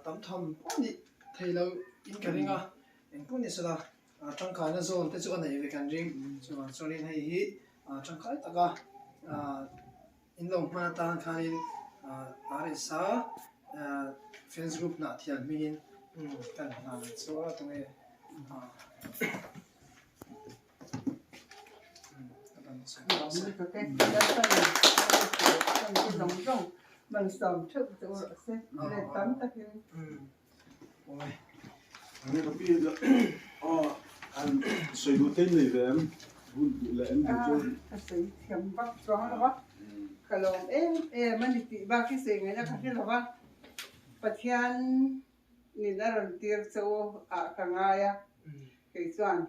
tam tham pawh a nih thei lo in ka ring a, engpawh ni sela tangkaina zawn te chu a neih ve kan ring. Chuvang chuanin hei hi tangkai taka in lo hman atan khanin RSA fans group hnah thiam hmingin kan hna chu a tunge. Pathian nin a rawn tir che u ah ka ngai a, kei chuan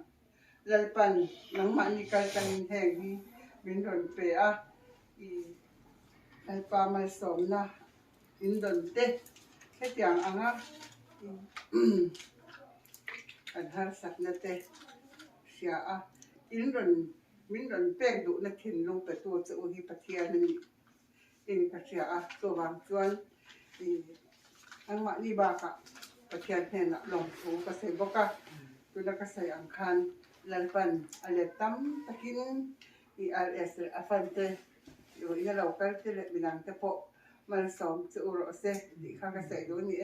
Lalpan nangmahni kal tangin heng hi min rawn pe a, i Lalpa malsawmna in dawn te hetiang anga kan harsatna te hria a, in rawn min rawn pek duhna thinlung petu che u hi Pathian a ni. in ka hria a, chuvang chuan nangmahni bakah Pathian hnenah lawmthu ka sawi bawk a, tuna ka sawi ang khan Lalpan a let tam takin ERS leh a fan te ina lo kal te leh midang te pawh malsawm che u rawh se tih kha ka sawi duh a ni e.